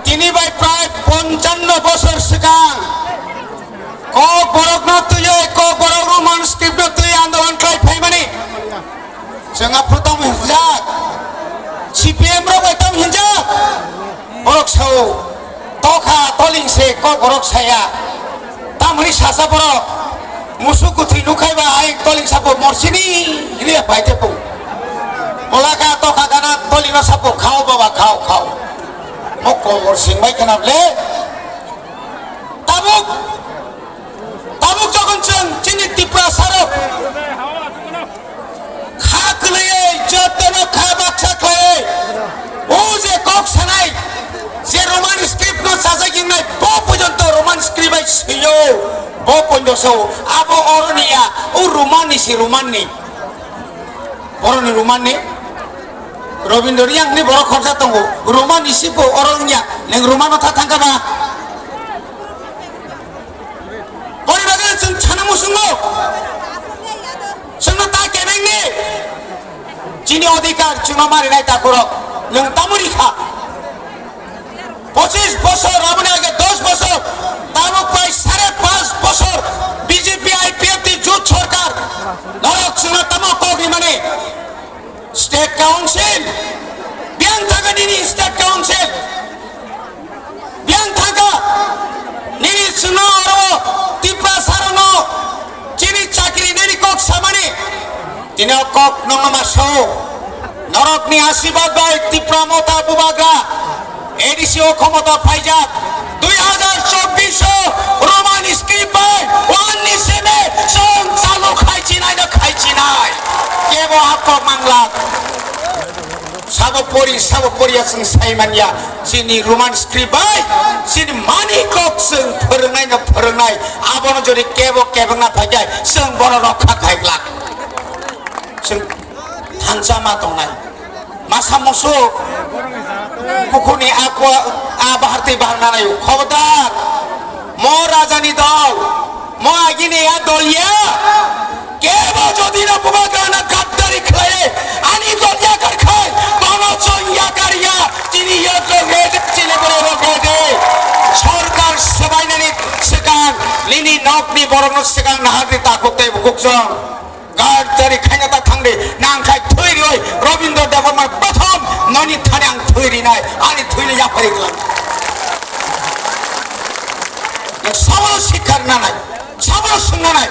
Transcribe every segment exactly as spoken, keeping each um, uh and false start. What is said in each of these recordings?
Tini bai prai ponchanno bosor swkang Kokborok no twiwi, Kokborok Roman script no twiwi andolon khlai phaimani. Chwng aphuru tamo hinjak, C P M rok bai tamo hinjak. Borok sao, tokha toling se Kokborok saya. Tamoni sasa borok, musuk kwthwi nukhai ba ai toling sabo morsini hiliya paite pung. Bolaka tokha gana toling no sabo khao baba khao khao. Mo Kokbor sing bai khna ble. Tabuk, tabuk jokhon chwng chini Tiprasa rok kha kwlaiwi, jotono kha baksa khlaiwi, o je kok sanai, je Roman script no sajak wngnai, bo porjonto Roman script bai swiyo, bo porjonto sao, abo oroni ya, o Roman ni si Roman ni. Boroni Roman ni? Robindro Reang ni borok khorsa tongo. Roman ni sipo oro wngya. Neng Roman no tha thangkha ba? Boni bagwi chwng sana musungo. Chwngno ta kebeng ni. Chini odhikar chwngno marinai takhurok. Nwng tamuri kha. Pochis bosor, aboni age dos bosor, tabuk bai sare panch bosor B J P I P F T jut sorkar, norok chwngno tamo kok rimani. State Council, biyang thangkha nini State Council, biyang thangkha nini chwngno oro Tiprasa rokno chini chakri nini kok samani. Tini o kok nokno ma sao. Norokni asibad bai Tipra Motha Bubagra A D C o khomota phaijak. Dui hajar chobbish o Roman script bai one ni seme chwng chalu khai chinai no khai chinai. Kebo hakok manglak. Sabo pori, sabo poriya chwng sai manya. Chini Roman script bai chini mani kok chwng phwrwngnai no phwrwngnai. Abono jodi kebo kebengna phaikai chwng bono rokha khai glak. Chwng thansa ma tongnai. Masa musuk. Bukhuni akwa, a bahar tei bahar nanai. Khobodar. Mo rajani dol. Mo agini ya dol ya. Kebo jodi no bubagrana gaddari khlai. Ani dol ya kar khai. Bono chwng ya kar ya. Chini ya kar ya. Chini boro rok ya de. Sorkar sebainani swkang. Nini nokni borokno swkang naharni takhuk tei bukuk chwng. Gaddari khaina ta thangdi, nang khai thwi rwi, Robindra Debbarma prothom noni thani ang thwi rinai, ani thwini yapari gwnang. Nang sabono sikkar nanai, sabono swngnanai.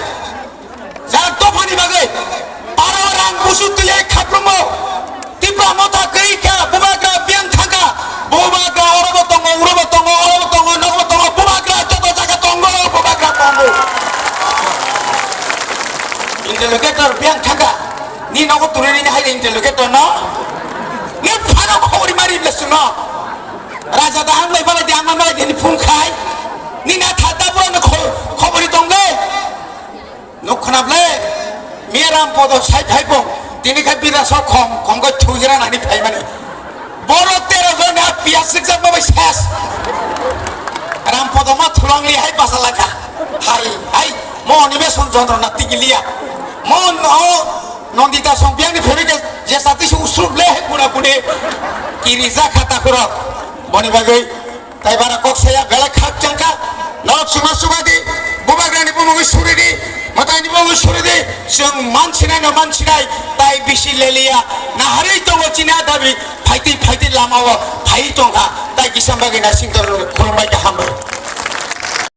Jara dophani bagwi, paro rang busu twi khaprumo. Tipra Motha kwrwi kha, bubagra biyang thangkha, bubagra orobo tongo, urobo tongo, orobo tongo, nogo tongo, bubagra joto jaga tongo, bubagra tongo. Interlocutor biyang thangkha, ni nogo tuni ni hai interlocutor no, ni phano khobori mari le suno. Raja da ang bai balai di, ang bai balai di, ni phung khai, ni na thata bo no kho-, khobori tong le. Nuk khna ble, miya Ram Podo sai phai bo, tini khe bira sok khom, khom khe thugira nani phai mani. Boro tero jon ha piyas sikjak bo bai ses. Ram Podo ma thulong li hai basa laka. Hai, hai, mo ni be son jondro na tigi liya. Mo no, Nondita song biyang ni phai ke je sati su usrup le hai kuna kune. Kiri ja khata khoro. Boni bagwi. Tai bara kok saya belai khak changkha. Norok suma suma di. Bubagrani bumungwi suri di. Matani bumungwi suri di. Chwng mansinai no mansinai. Tai bisi leliya. Naharwi tongo chini a dabi. Phaitwi phaitwi lama o phai tongkha. Tai kisa bagwi naising